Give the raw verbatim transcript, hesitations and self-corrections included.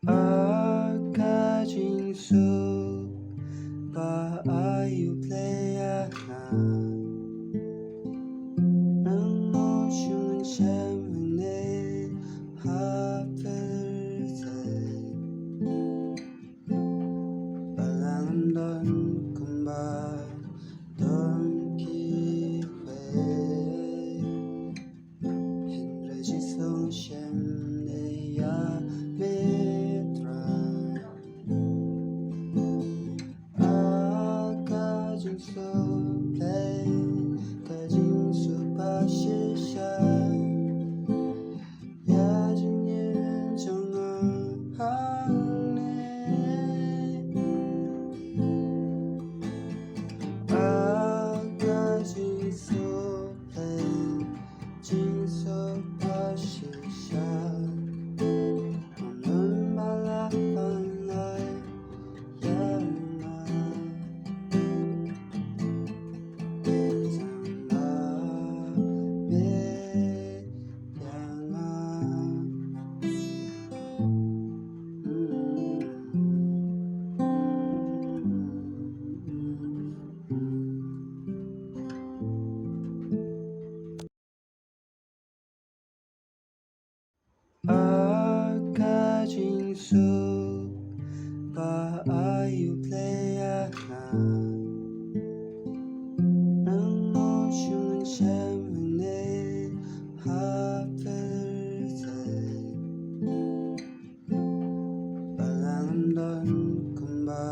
A ka jingsuk ba ai U Blei ïa nga, nang mo shu shem ne ha pyrthei. Ba la ngam don kumba don kiwei. Hynrei Jisu nga shem ne ïa me Trai. A ka jingsuk Blei, ka jingsuk ba shisha. Ïa jingim jong nga hangne. A ka jingsuk Blei, jingsuk ba shisha. Ym don ba lah ban ai ïa nga. Tang ba me ïa nga. A ka jingsuk ba ai U Blei ïa nga, nang mo shu shem ne ha pyrthei. Ba la ngam don kumba